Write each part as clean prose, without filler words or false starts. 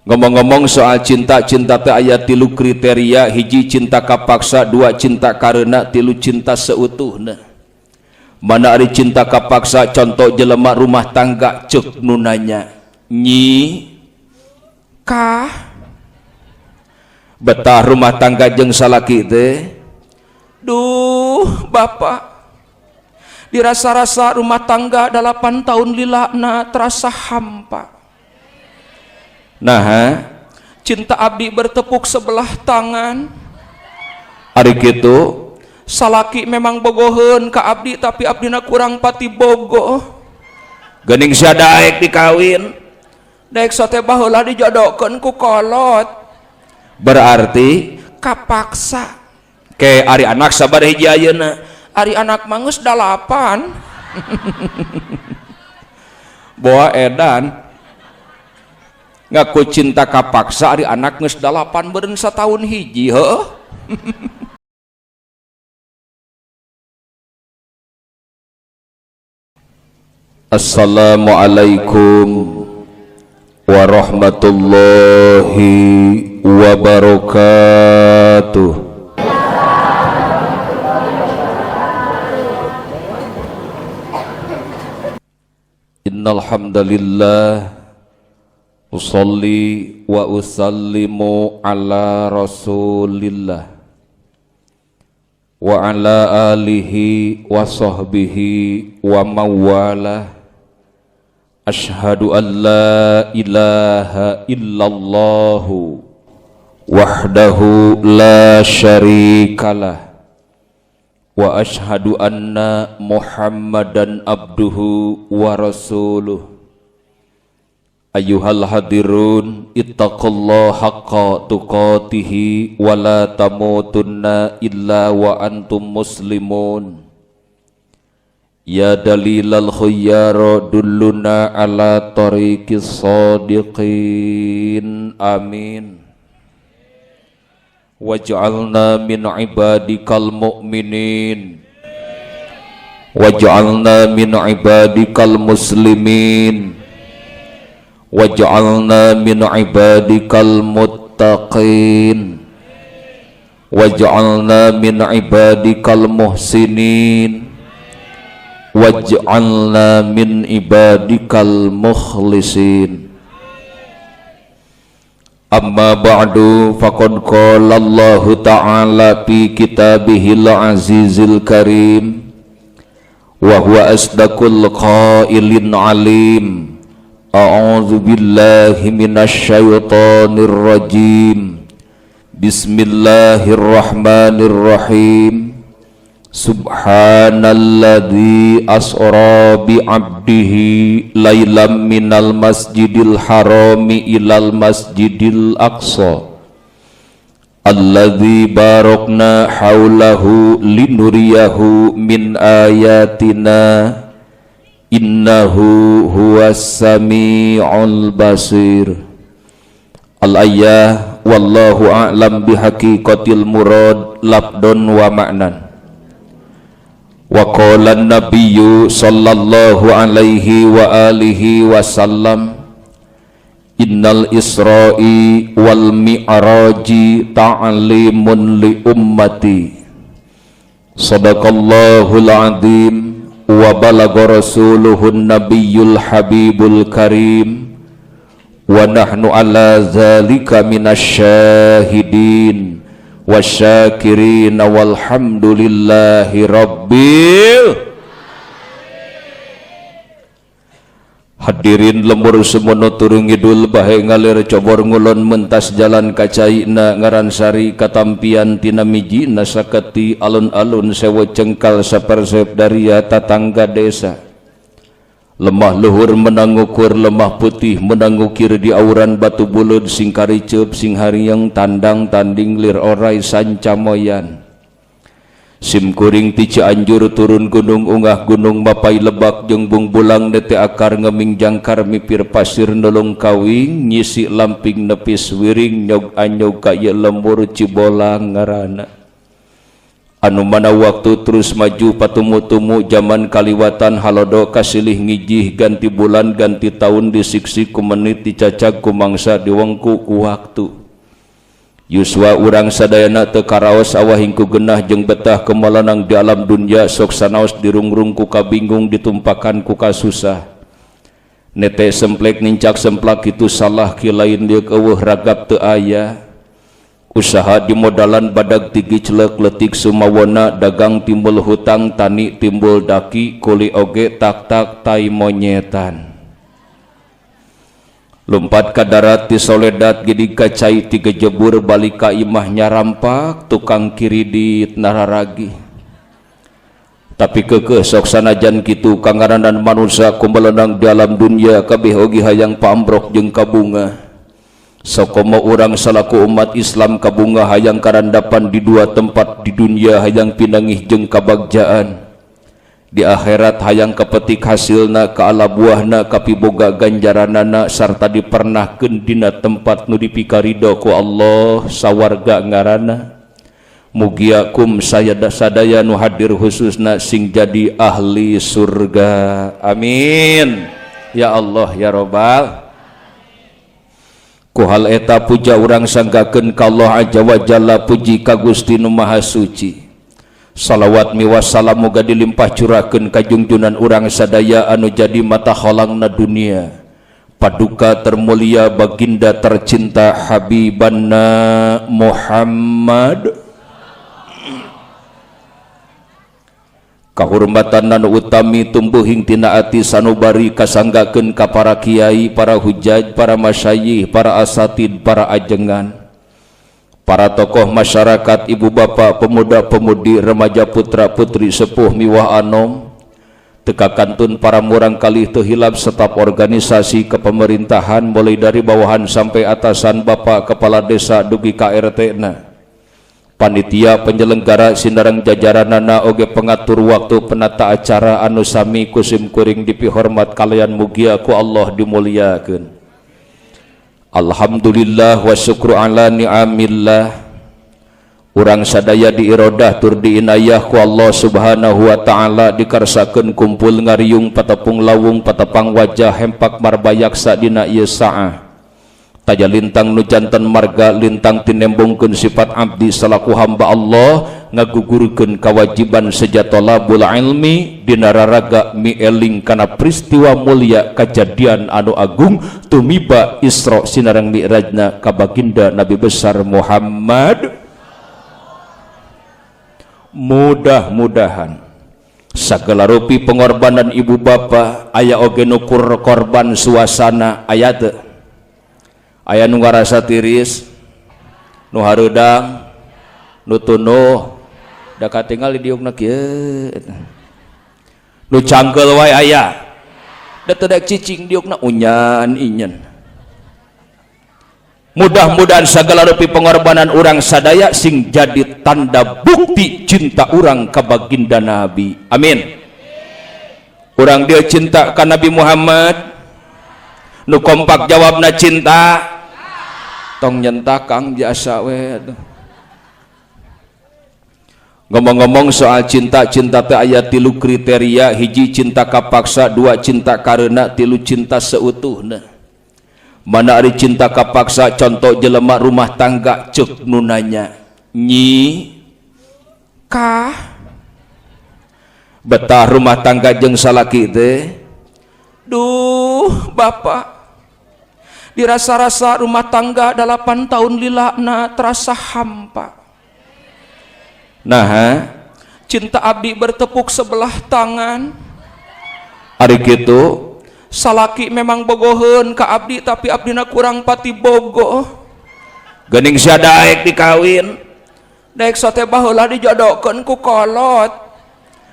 Ngomong-ngomong soal cinta, cinta teh aya tilu kriteria, hiji cinta kapaksa, dua cinta karena, tilu cinta seutuhna. Mana ari cinta kapaksa, contoh jelema rumah tangga ceuk nu nanya, nyi kah betah rumah tangga jeung salaki teh? Duh bapak, dirasa-rasa rumah tangga 8 tahun lilana terasa hampa. Nah, cinta abdi bertepuk sebelah tangan. Ari kitu, salaki memang bogoheun ka abdi tapi abdina kurang pati bogoh. Geuning sia daek dikawin. Daek sate baheula dijodohkeun ku kolot. Berarti kapaksa. Ke ari anak sabar hiji ayeuna. Ari anak mah geus 8. Boa edan. Ngaku cinta kapaksa ari anak geus 8 beureun sataun hiji heuh. Assalamualaikum warahmatullahi wabarakatuh. Innal hamdalillah usalli wa usallimu ala rasulillah wa ala alihi wa sahbihi wa mawalah. Ashhadu an la ilaha illallah wahdahu la syarikalah wa ashhadu anna muhammadan abduhu wa rasuluh. Ayyuhal hadirun ittaqullaha haqqa tuqatihi wa la tamutunna illa wa antum muslimun. Ya dalilal khayyara dulluna ala tariqis sadiqin. Amin. Waj'alna min ibadikal mu'minin, waj'alna min ibadikal muslimin, waj'alna min ibadikal muttaqin, waj'alna min ibadikal muhsinin, waj'alna min ibadikal mukhlisin. Amma ba'du, faqad qala Allahu ta'ala fi kitabihil azizil karim wa huwa asdaqul qailin alim. A'udzu billahi minasyaitonir rajim. Bismillahirrahmanirrahim. Subhanalladzi asra bi 'abdihi lailam minal masjidil harami ilal masjidil aqsa alladzi barakna haulahu linuriyahu min ayatina innahu huwas samiul basir. Al-ayah wallahu a'lam bihaqiqatil murad labdon wa ma'nan. Wa qala an-nabiyyu sallallahu alaihi wa alihi wasallam innal isra'i wal mi'raji ta'limun li ummati. Sadaqallahul azim wa balagha rasuluhun nabiyyul habibul karim wa nahnu ala zalika minasyahidin wasyakirin walhamdulillahi rabbil. Hadirin lembur semono turung ngidul bahe ngalir cobor ngulon mentas jalan kacaina ngaransari katampian tina mijina saketi alun-alun sewo cengkal sapersep daria tatangga desa. Lemah luhur menangukur lemah putih menangukir di auran batu buleud sing kariceup sing hariang tandang tanding lir orai sancamoyan. Simkuring ti Cianjur turun gunung ungah gunung mapai lebak jeung bungbulang nete akar ngeming jangkar mipir pasir nolong kawing nyisi lamping nepis wiring nyog anyog ka ieu lembur Cibolang ngaranna. Anu mana waktu terus maju patumu-tumu zaman kaliwatan halodo kasilih ngijih ganti bulan ganti tahun disiksi ku menit dicacag ku mangsa diwengku ku waktu. Yuswa urang sadayana teu karaos awahing ku genah jeung betah kemalanang di alam dunya sok sanaos dirungrung ku kabingung ditumpakan ku kasusah. Nete semplek nincak semplak itu salah ki lain deuk eueuh ragap teu aya. Usaha di modalan badag tigi celek letik sumawona dagang timbul hutang tani timbul daki kuli oge tak-tak tai monyetan. Lompat ka darat ti soledat gidi kacai tiga jebur balik ka imah nyarampak tukang kiridit nararagi. Tapi kekeh sok sanajan kitu kangaranan manusia kumelenang di alam dunia kabeh oge hayang paambrok jeung kabunga. Sokomo urang salaku umat Islam kabunga hayang karandapan di dua tempat di dunia hayang pinangih jeung kabagjaan. Di akhirat hayang kapetik hasilna ka ala buahna kapiboga ganjaranana sarta dipernahkeun dina tempat nu dipikarido ku Allah sawarga ngaranna. Mugia kum sadaya nu hadir khususna sing jadi ahli surga. Amin. Ya Allah ya Robbal. Ku hal eta puja urang sanggakeun ka Allah Azza wa Jalla puji ka Gusti nu Maha Suci. Salawat miwas salam moga dilimpah curahkeun ka junjunan urang sadaya anu jadi mata halangna dunia. Paduka termulia baginda tercinta Habibanna Muhammad. Kahurmatan anu utami tumbuhing tina ati sanubari kasanggakeun ka para kiai, para hujaj, para masyayikh, para asatid, para ajengan, para tokoh masyarakat, ibu bapak, pemuda-pemudi, remaja putra putri, sepuh miwah anom, teka kantun para murang kalih teu hilap staf organisasi kepemerintahan mulai dari bawahan sampai atasan bapak kepala desa dugi ka RT na. Panitia penyelenggara sinareng jajaranana oge pengatur waktu penata acara anu sami kusim kuring dipihormat kalian mugia ku Allah dimuliakeun. Alhamdulillah wa syukru ala ni'amillah. Urang sadaya diirodah tur diinayah ku Allah Subhanahu wa taala dikarsakeun kumpul ngariung patepung lawung patepang wajah hempak marbayaksa dina ieu saah. Taja lintang nu janten marga lintang tinembongkeun sifat abdi salaku hamba Allah ngagugurkeun kewajiban sejatolabul ilmi dina raraga mieling kana peristiwa mulia kajadian anu agung tumiba Isra sinareng Mi'rajna ka baginda Nabi besar Muhammad. Mudah-mudahan sagala rupi pengorbanan ibu bapa aya oge nu korban suasana aya teu? Aya nu ngarasa tiris, nu hareudang, nu tunuh, da katingal di diukna kieu. Nu cangkeul wae aya. Da teu daek cicing diukna unyan inyen. Mudah-mudahan sagala rupi pengorbanan urang sadaya sing jadi tanda bukti cinta urang ka baginda Nabi. Amin. Urang dia cinta ka Nabi Muhammad. Nu kompak jawabna cinta. Tong nyentak kang biasa we. Ngomong-ngomong soal cinta, cinta teh aya tilu kriteria, hiji cinta kapaksa, dua cinta karena, tilu cinta seutuhna. Mana ari cinta kapaksa contoh jelema rumah tangga ceuk nu nanya nyi kah betah rumah tangga jeung salaki teh? Duh bapak, dirasa-rasa rumah tangga 8 tahun lilana terasa hampa. Nah, cinta abdi bertepuk sebelah tangan. Ari kitu salaki memang bogoheun ka abdi tapi abdina kurang pati bogoh. Geuning sia daek dikawin. Daek sote baheula dijodohkeun ku kolot.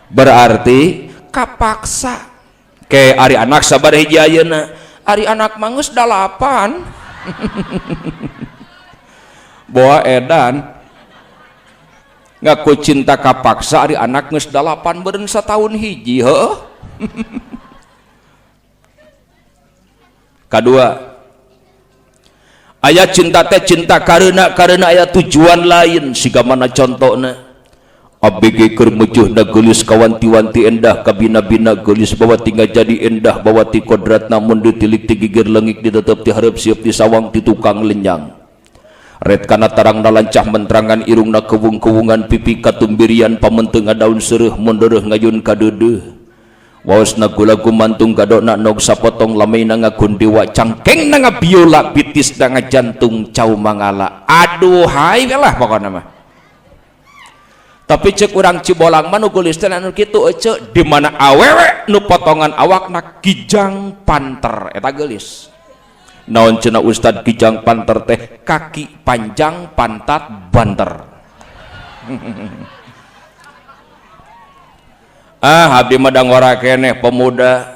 Berarti kapaksa. Ke ari anak sabar hiji ayeuna. Ari anak mah geus 8. Boa edan. Ngaku cinta kapaksa ari anak geus 8 beureun satahun hiji heuh. Kadua, aya cinta teh cinta karena karena aya tujuan lain siga mana contohna. ABG keur meujeuhna geulis kawanti-wanti endah kabina-bina geulis bawa tinggal jadi endah bawa ti kodratna mun ditilik ti gigir leungik ditetep ti hareup sieup di sawang ti tukang lenyang ret kana tarangna lancah mentrangan irungna kewung-kewungan pipi katumbirian pamenteung daun seureuh mun deureuh ngayun kadeudeuh waosna gula gumantung gadona nog sapotong lamena ngagun dewa cangkengna ngabiola bitisna ngajantung cau mangala aduhai lah pokona mah. Tapi cek urang Cibolang mah nu geulis teh anu kitu ece di mana awewe nu potongan awakna kijang panter eta geulis. Naon cenah ustad kijang panter teh kaki panjang pantat banter. Ah abdi mah dangora keneh pemuda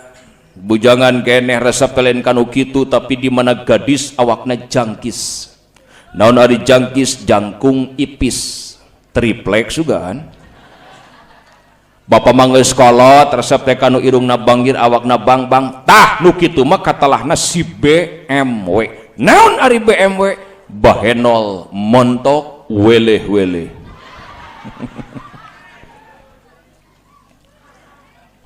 bujangan keneh resep lain kanu kitu tapi di mana gadis awakna jangkis. Naon ari jangkis jangkung ipis. Triplek sugan. Bapak manggeus kolot resep teh kanu irungna banggir awakna bangbang tah nu kitu mah katalahna si BMW. Naon ari BMW? Bahenol montok weleh-weleh.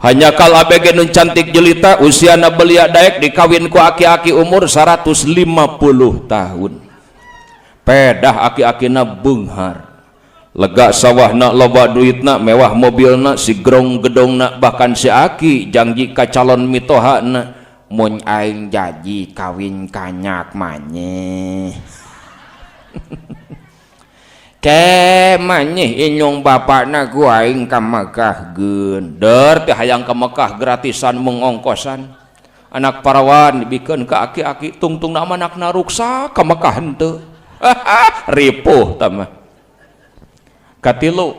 Hanya kal ABG nu cantik jelita usiana belia daek dikawin ku aki-aki umur 150 tahun. Pedah aki-akina beunghar. Lega sawahna loba duitna mewah mobilna si grong gedongna bahkan si aki janji ka calon mitohana mun aing janji kawin kanyak manyeh. Ke manyeh inyong bapakna ku aing ka Mekah geunder teh hayang ka Mekah gratisan mengongkosan anak parawan dibikeun ka aki-aki tungtungna mah anakna ruksa ka Mekah henteu. Ripuh tah mah. Katilu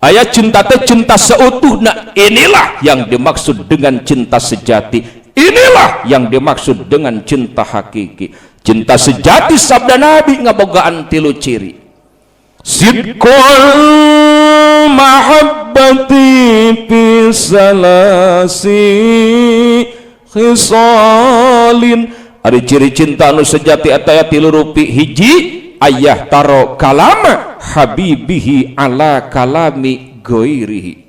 aya cinta teh cinta seutuhna, inilah yang dimaksud dengan cinta sejati, inilah yang dimaksud dengan cinta hakiki. Cinta sejati sabda Nabi ngabogaan tilu ciri. Sidqul mahabbati fi salasi khisalin. Ari ciri cinta anu sejati eta tilu rupi. Hiji, ayah taro kalama habibihi ala kalami goirihi.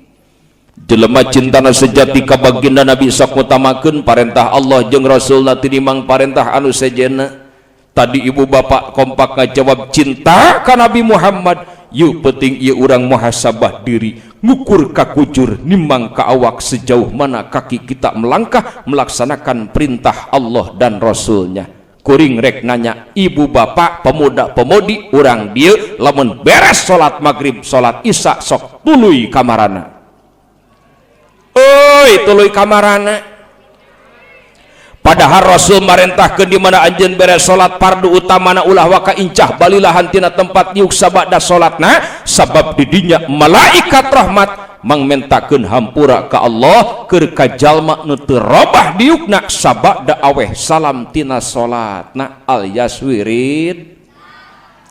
Jelema cintana sejati ka baginda Nabi sok ngutamakeun parentah Allah jeung Rasulna tinimbang parentah anu sejenna. Tadi ibu bapak kompak ngajawab cinta ka Nabi Muhammad. Yuk penting ieu urang muhasabah diri, ngukur kakujur nimbang ka awak sejauh mana kaki kita melangkah melaksanakan perintah Allah dan Rasulnya. Kuring rek nanya ibu bapak pemuda pemudi urang dieu lamun beres salat maghrib salat isya sok tuluy kamarana. Euy tuluy kamarana. Padahal Rasul marentahkeun di mana anjeun beres salat fardu utamana ulah waka incah balilahan tina tempat diuk sabada salatna sabab didinya malaikat rahmat mangmentakeun hampura ka Allah keur ka jalma nu teu robah diukna sabada aweh salam tina salatna al yaswirid.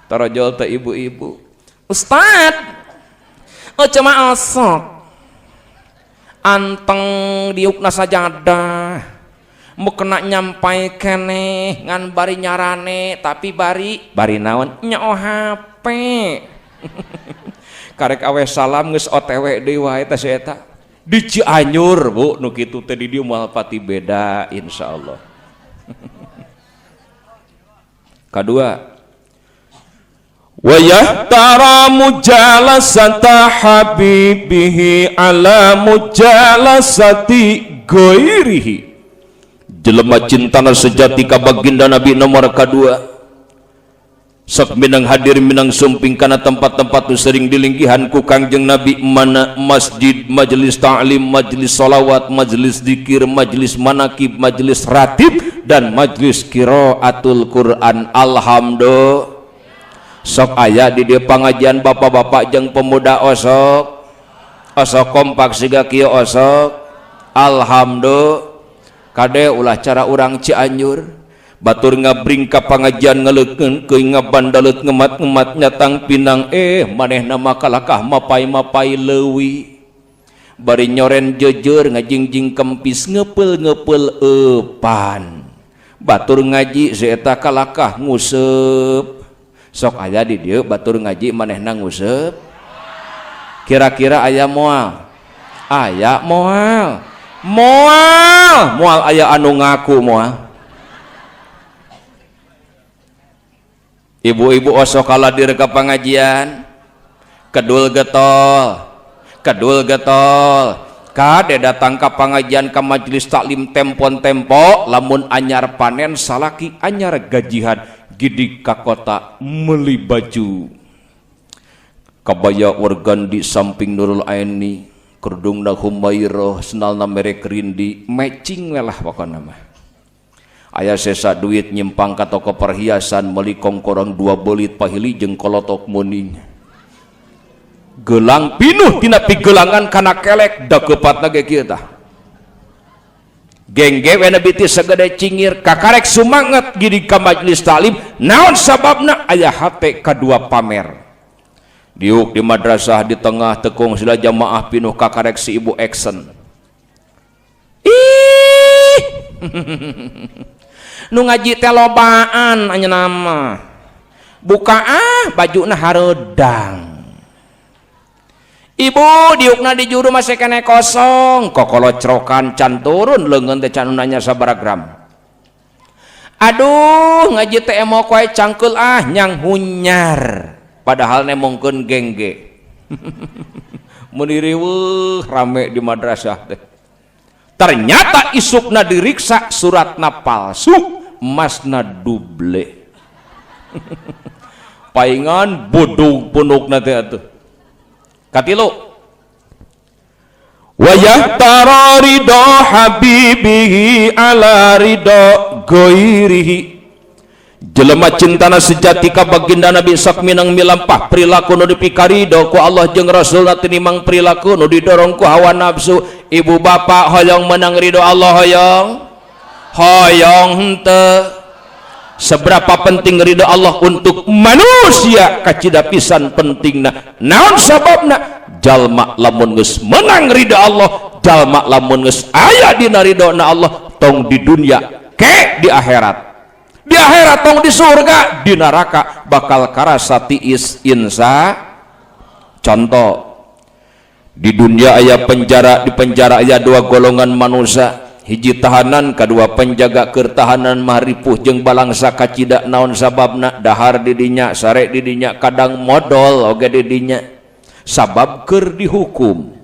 Tarojol teh ibu-ibu. Ustad, oh cuma osok anteng diukna sajadah mau kena nyampai keneh ngan bari nyarane tapi bari bari naon nyo HP. Karek awe salam geus OTW deui wae teh si eta. Di Cianjur Bu nu kitu teh di dieu moal pati beda insyaallah. Kadua, wa yahtara mujalasata habibihi ala mujalasati ghairihi. Jelema cintana sejati ka baginda Nabi nomor kadua sok minang hadir minang sumping kana tempat-tempat nu sering dilinggihan ku Kangjeng Nabi, mana masjid, majelis ta'lim, majelis salawat, majelis zikir, majelis manakib, majelis ratib, dan majelis qiraatul Quran. Alhamdulillah sok aya di dieu pangajian bapak-bapak jeung pemuda osok osok kompak siga kieu osok. Alhamdulillah kade ulah cara urang Cianjur batur ngabring ka pangajian ngaleukeun keuing ngabandalet ngemat-ngemat nyatang pinang manehna mah kalakah mapai-mapai leuwi bari nyoren jeujeur ngajingjing kempis ngepeul-ngepeul eupan batur ngaji si eta kalakah nguseup. Sok aya di dieu batur ngaji manehna nguseup. Kira-kira aya moal? Aya moal? Moal, moal aya anu ngaku moal. Ibu-ibu osok kaladir ke pengajian, kedul getol, kedul getol. Kade datang ke pengajian ke majelis taklim tempon-tempo, lamun anyar panen salaki anyar gajihan, gidik ka kota meuli baju. Kabaya organ di samping Nurul Aini, kerudungna Humairah, senalna merek Rindi, matching lah pokona mah. Aya sesa duit nyimpang ka toko perhiasan meuli kongkorong 2 belit pahili jeung kolotok muning. Gelang pinuh tina pigelangan kana kelek da keupatna ge kieu tah. Gengge we nebi ti sagede cingir kakarek sumanget gidi ka majelis taklim naon sababna aya hate kadua pamer. Diuk di madrasah di tengah tekung sila jamaah pinuh kakarek si ibu action. Ih. Nu ngaji teh lobaan anjeunna mah. Buka ah bajuna hareudang. Ibu diukna di juru masih kene kosong, kokolocrokan can turun leungeun teh can nanya sabaraha gram. Aduh ngaji teh emo koe cangkeul ah nyang hunyar. Padahal nemongkeun gengge. Mun riweuh rame di madrasah teh. Ternyata isukna diriksa suratna palsu, emasna duble. Paingan bodog punukna teh atuh. Katilu wayah tara ridho habibihi ala ridho goirihi. Jelema cintana sejati ka baginda Nabi sok minang milampah perilaku nu dipikarido ku Allah jeung Rasulna tinimang perilaku nu didorong ku hawa nafsu. Ibu bapak hoyong menang ridho Allah hoyong? Hoyong henteu. Seberapa penting ridho Allah untuk manusia kacida pisan pentingna. Naon sababna? Jalma lamun geus menang ridho Allah, jalma lamun geus aya dina ridhona Allah tong di dunia ke di akhirat. Di akhirat tong di surga, di neraka bakal karasa tiis insa. Contoh di dunia aya penjara, di penjara aya dua golongan manusia, hiji tahanan kadua penjaga. Keur tahanan mah ripuh jeung balangsa kacida naon sababna? Dahar di dinya, sare di dinya, kadang modol oge di dinya, sabab keur dihukum.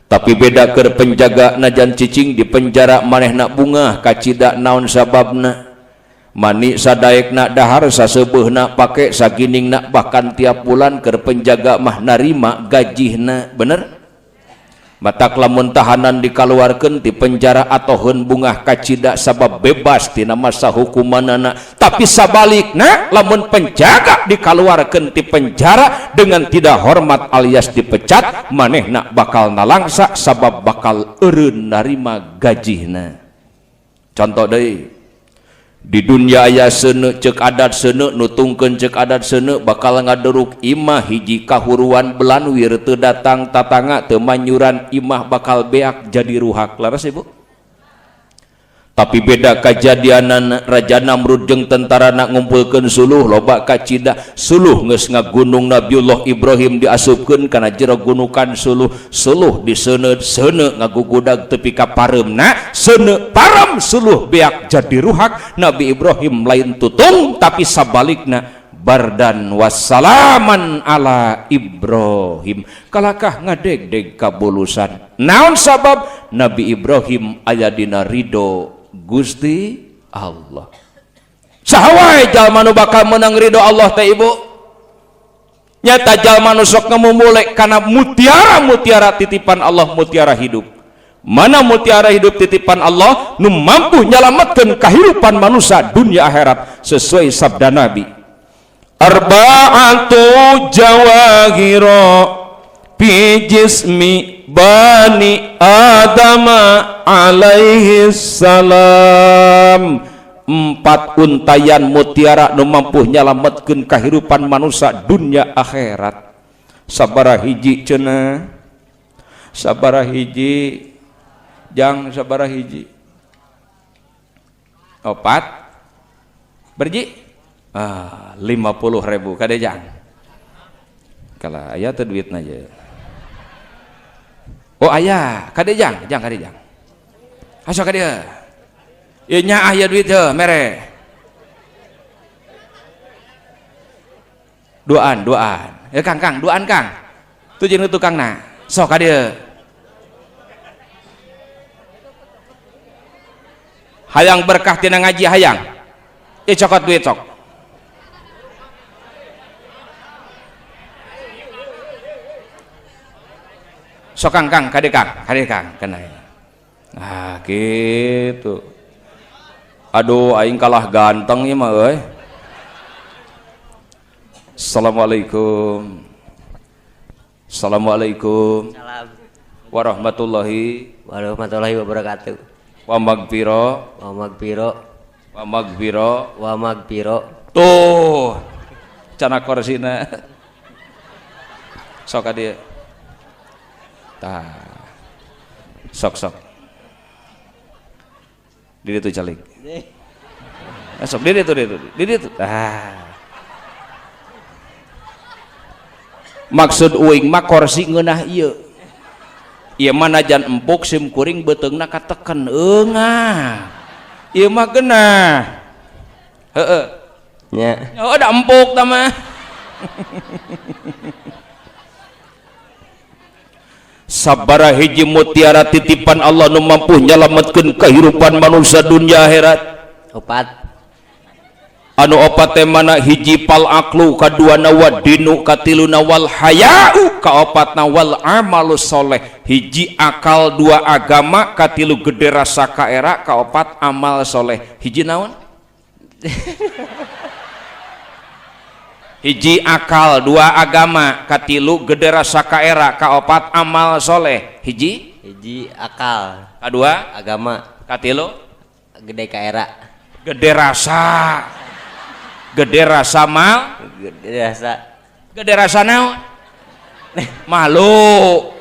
Tapi beda keur penjaga najan cicing di penjara manehna bungah kacida naon sababna? Mani sadaekna, dahar saseubeuna, pake saginingna, bahkan tiap bulan keur penjaga mah narima gajihna. Bener? Matak lamun tahanan dikaluarkeun ti penjara atoheun bungah kacida sabab bebas tina masa hukumanana. Tapi sabalikna lamun penjaga dikaluarkeun ti penjara dengan tidak hormat alias dipecat, manehna bakal nalangsa sabab bakal eureun narima gajihna. Contoh deui, di dunia aya seuneu ceuk adat seuneu nutungkeun ceuk adat seuneu bakal ngaderuk imah hiji kahuruan belanwir teu datang tatangga teu manyuran imah bakal beak jadi ruhak. Laras ibu? Tapi beda kajadianan Raja Namrud jeung tentarana ngumpulkeun suluh loba kacida. Suluh geus ngagunung Nabiullah Ibrahim diasupkeun kana jero gunukan suluh. Suluh diseuneud seuneu ngagugudag tepi ka pareumna, seuneu parem suluh beak jadi ruhak. Nabi Ibrahim lain tutung tapi sabalikna bardan wassalaman ala Ibrahim. Kalakah ngadegdeg kabulusan. Naon sabab? Nabi Ibrahim aya dina ridho Gusti Allah. Saha wae jalma nu bakal menang ridho Allah teh ibu? Nyata jalma nu sok ngemumule kana mutiara-mutiara titipan Allah, mutiara hidup. Mana mutiara hidup titipan Allah nu mampu nyalametkeun kahirupan manusia dunia akhirat sesuai sabda Nabi. Arba'atu jawahira fi jismi bani Adama alaihi salam. 4 untayan mutiara nu mampu nyalametkeun kahirupan manusia dunia akhirat. Sabaraha hiji cenah? Sabaraha hiji? Jang sabaraha hiji? 4 berji? 50.000 kade jang. Kalau aya teu duitna je. Oh aya, kade jang, jang kade jang. Asa ka dieu. Ieu nyaah ieu duit heuh mere. Duaan, duaan. Ya Kang, Kang, duaan Kang. Tuh jeung tukangna. Sok ka dieu. Hayang berkah tina ngaji hayang. Ieu cokot duit sok. Sok Kang, Kang, kade Kang, kade Kang, kena. Nah, gitu. Aduh, aing kalah ganteng ieu mah euy. Assalamualaikum. Assalamualaikum. Salam. Warahmatullahi warahmatullahi wabarakatuh. Wa magfiro. Wa magfiro. Wa magfiro. Wa magfiro. Tuh. Cana korsina. Sok ka dieu. Tah. Sok sok. Di ditu calik. Sok di ditu di ditu. Di ditu. Tah. Maksud uing mah korsi ngeunah ieu. Ieu mah najan empuk sim kuring beuteungna kateken eungah. Ieu mah geunah. Heeh. Nya. Oh, da empuk tah mah. Sabara hiji mutiara titipan Allah nu mampu nyalametkeun kehidupan manusia dunia akhirat. Opat. Anu opat teh mana hiji pal aklu, kaduana wadinu, katiluna wal haya'u, kaopatna wal amalu soleh. Hiji akal, dua agama, katilu gede rasa kaera, kaopat amal soleh. Hiji naon? Hiji akal, dua agama, katilu gede rasa kaera, kaopat amal soleh. Hiji? Hiji akal, kadua agama, katilu gede kaera, gede rasa, gede rasa mal, gede rasa, gede rasa naon? Malu,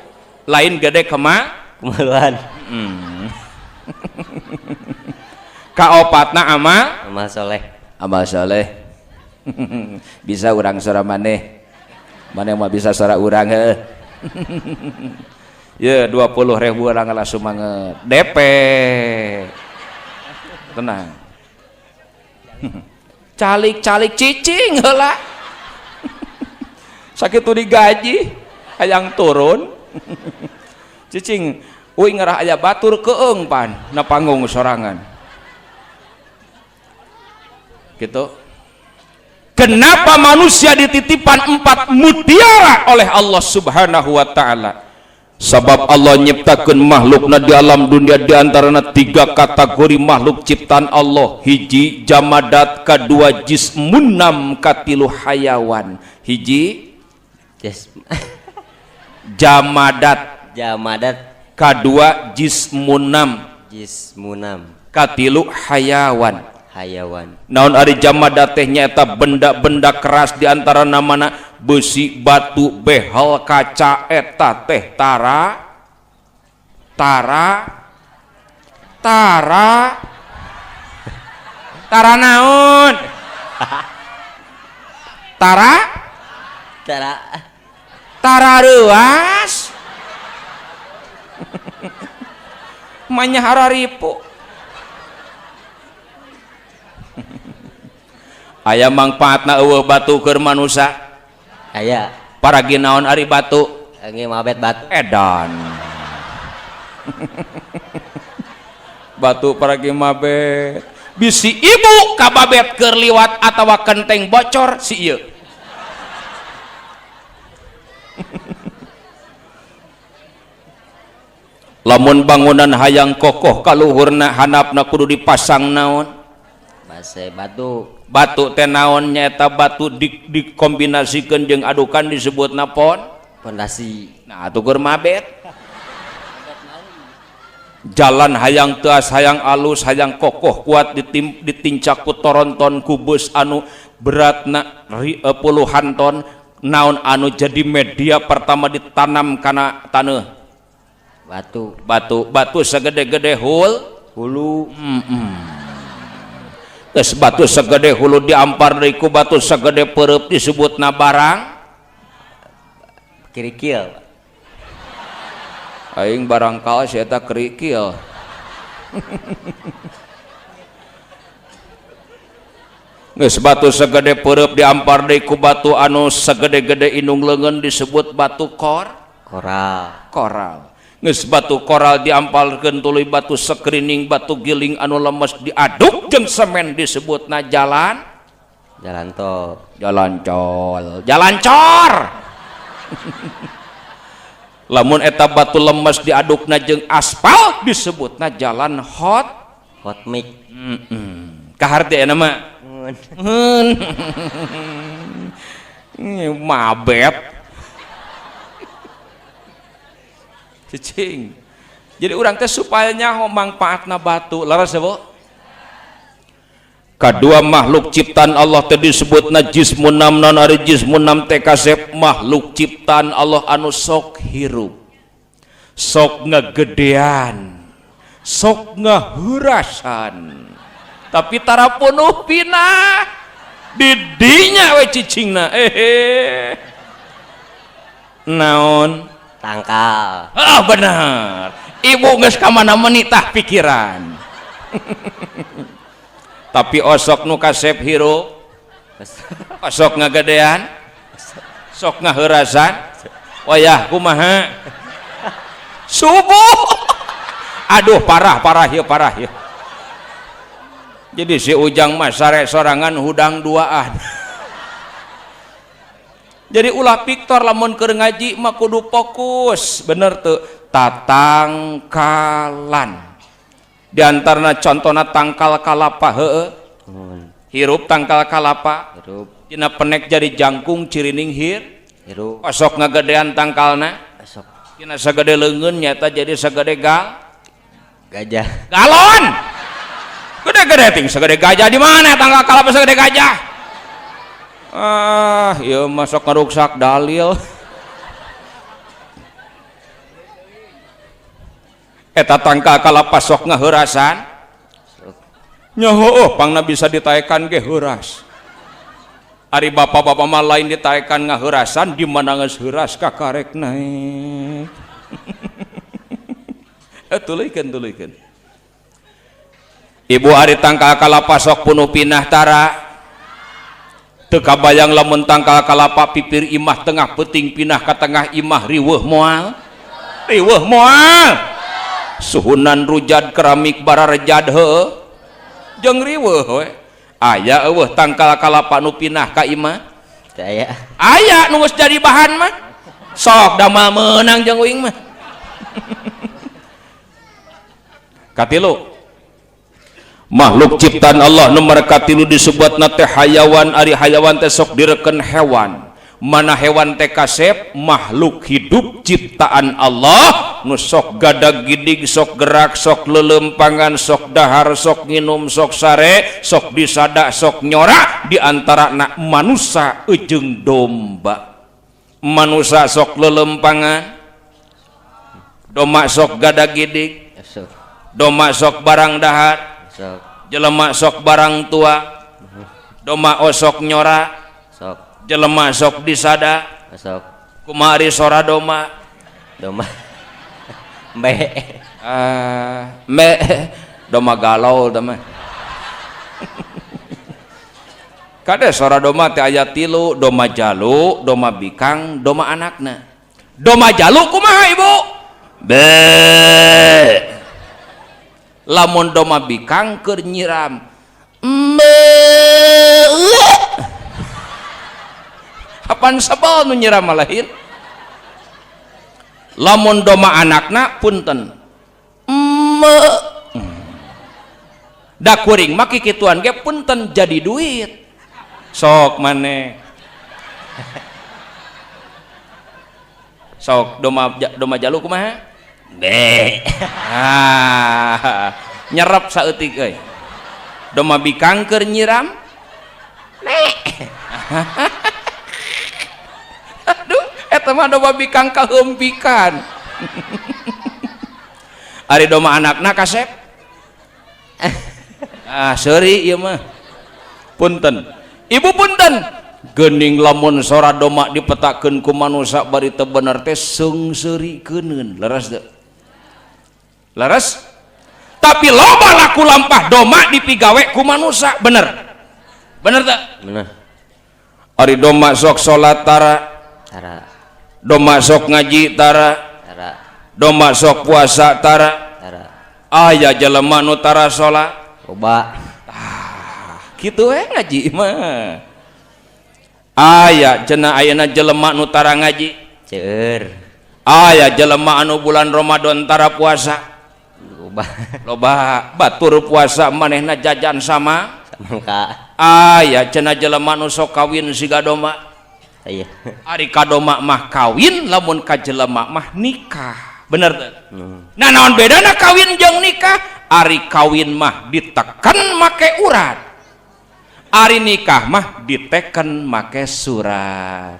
lain gede kemaluan. Kaopatna amal, amal soleh, amal soleh. Bisa urang sora maneh, maneh mah bisa sora urang heuh. Ya 20.000 urang langsung manget DP. Tenang. Calik-calik cicing heula. Sakitu digaji hayang turun. Cicing uing ngarah aya batur keung pan na panggung sorangan. Gitu. Kenapa manusia dititipan 4 mutiara oleh Allah Subhanahu wa taala? Sebab Allah nyiptakeun makhlukna di alam dunia di antarana 3 kategori makhluk ciptaan Allah. Hiji jamadat, kadua jismunam, katilu hayawan. Hiji jamadat, jamadat, kadua jismunam, jismunam, katilu hayawan. Hayawan. Naon ari jamadat teh nyaeta benda-benda keras di antara namana besi, batu, behel, kaca, eta teh tara tara tara tara naon? Tara tara tara reuas. Manya hararipu. Aya mangpaatna eueuh batu keur manusa? Aya. Paragi naon ari batu? Nge mabet batu. Edan. Batu paragi mabet. Bisi ibu kababet keur liwat atawa kenteng bocor si ieu. Lamun bangunan hayang kokoh kaluhurna handapna kudu dipasang naon? Base batu. Batu teh naon nyaeta batu dikombinasikeun jeung adukan disebutna pondasi. Nah atuh keur mabet. Jalan hayang teas, hayang alus, hayang kokoh kuat ditincak ku toronton ku bus anu beratna puluhan ton, naon anu jadi media pertama ditanam kana taneuh? Batu. Batu, batu segede-gede hulu. Geus batu segede hulu diampar deui ku batu segede peureub disebutna barang kirikil. Aing barangkal si eta kerikil. Geus batu segede peureub diampar deui ku batu anu segede-gede indung leungeun disebut batu koral. Koral. Geus batu koral diampalkeun tuluy batu sekrining, batu giling anu lemes diaduk jeung semen disebutna jalan jalan tol. Jalan col, jalan cor. Lamun eta batu lemes diadukna jeung aspal disebutna jalan hot hot mix. Kaharti eta mah. Mabet. Cicing. Jadi urang teh supaya nyaho mangpaatna batu. Leres ya, Bu? Kadua makhluk ciptaan Allah teh disebutna jismun nam, non ari jismun nam teh kasep makhluk ciptaan Allah anu sok hirup, sok ngegedean, sok ngeheurasan, tapi tara punuh pinah didinya we cicingna. Naon tangkal. Ah bener, ibu geus ka mana menitah pikiran. Tapi osok nu kasep hirup, osok ngagedean, sok ngaheurasan, wayah kumaha subuh. Aduh parah parah ya, parah ya. Jadi si Ujang mah sare sorangan hudang duaan. Jadi ulah piktor lamun keur ngaji mah kudu fokus, bener teu? Tatangkalan. Di antarana contona tangkal kalapa heueuh. Hirup tangkal kalapa, hirup. Dina penek jadi jangkung cirining hirup. Osok ngagedean tangkalna. Osok. Dina sagede leungeun nyata jadi sagede gajah. Galon. Gede-gede ting segede gajah di mana tangkal kalapa segede gajah? Ah, ieu mah sok ngaruksak dalil. Eta tangkal kalapa sok ngaheurasan. Nya heueuh pangna bisa ditaekan ge heuras. Ari bapak-bapak mah lain ditaekan ngaheurasan, di mana geus heuras kakarek naek. Tuluykeun tuluykeun. Ibu ari tangkal kalapa sok punuh pinah tara. Teu kabayang lamun tangkal kalapa pipir imah tengah peuting pinah ka tengah imah riweuh moal. Riweuh moal. Suhunan rujad keramik bararejad heueuh. Jeung riweuh we. Aya eueuh tangkal kalapa nu pinah ka imah? Teu aya. Aya nu geus jadi bahan mah. Sok damal meunang jeung uing mah. Katilu makhluk ciptaan Allah nomor katilu disebutna teh hayawan. Ari hayawan teh sok direken hewan. Mana hewan teh kasep makhluk hidup ciptaan Allah nu sok gadag gidig, sok gerak, sok lelempangan, sok dahar, sok nginum, sok sare, sok disada, sok nyora. Di antara na manusa jeung domba. Manusa sok lelempangan, domba sok gadag gidig, domba sok barang dahar, jelema sok barang tua, domba osok nyora, sok jelema sok disada, sok kumari sora domba, domba mbe, mbe, domba galau domba. Kade sora domba teh aya tilu, domba jalu, domba bikang, domba anakna. Domba jalu kumaha ibu? Be. Lamun domba bikang keur nyiram, me. Apan sebel nu nyiram malahin. Lamun domba anakna punten, me. Da kuring mah kikituan ge punten jadi duit. Sok maneh. Sok domba jalu kumaha? Be. Ah, nyerep saeutik euy. Domba bikang keur nyiram. Nek. Aduh, eta mah domba bikang kaheumpikan. Ari domba anakna kasep. Ah, seuri ieu mah. Punten. Ibu punten. Geuning lamun sora domba dipetakeun ku manusa bari teu bener teh seungseurikeun. Leres teu? Leres? Tapi loba laku lampah doma dipigawe ku manusa, bener? Bener tak? Bener. Ari doma sok salat tara, Tara. Doma sok ngaji tara, Tara. Doma sok puasa tara. Tara. Aya jelema nu tara salat. Loba. Kitu we ngaji mah. Aya cenah ayeuna jelema nu tara ngaji. Ceur. Aya jelema anu bulan Ramadan tara puasa. Loba. Loba batur puasa manehna jajan sama Samangka. Aya cenah jelema nu sok kawin siga doma. Aya. Ari ka doma mah kawin, lamun ka jelema mah nikah. Bener teu? Hmm. Nah, naon bedana kawin jeung nikah? Ari kawin mah diteken make urat. Ari nikah mah diteken make surat.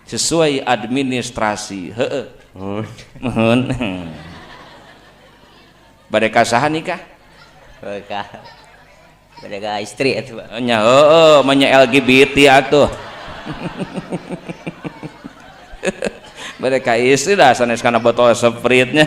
Sesuai administrasi. Heeh. Hmm. Muhun. Bade ka saha nikah? Bade bade ka istri atuh, Pak. Nya heueuh, mah nya LGBT atuh. Bade ka istri dah sanes kana botol Sprite nya.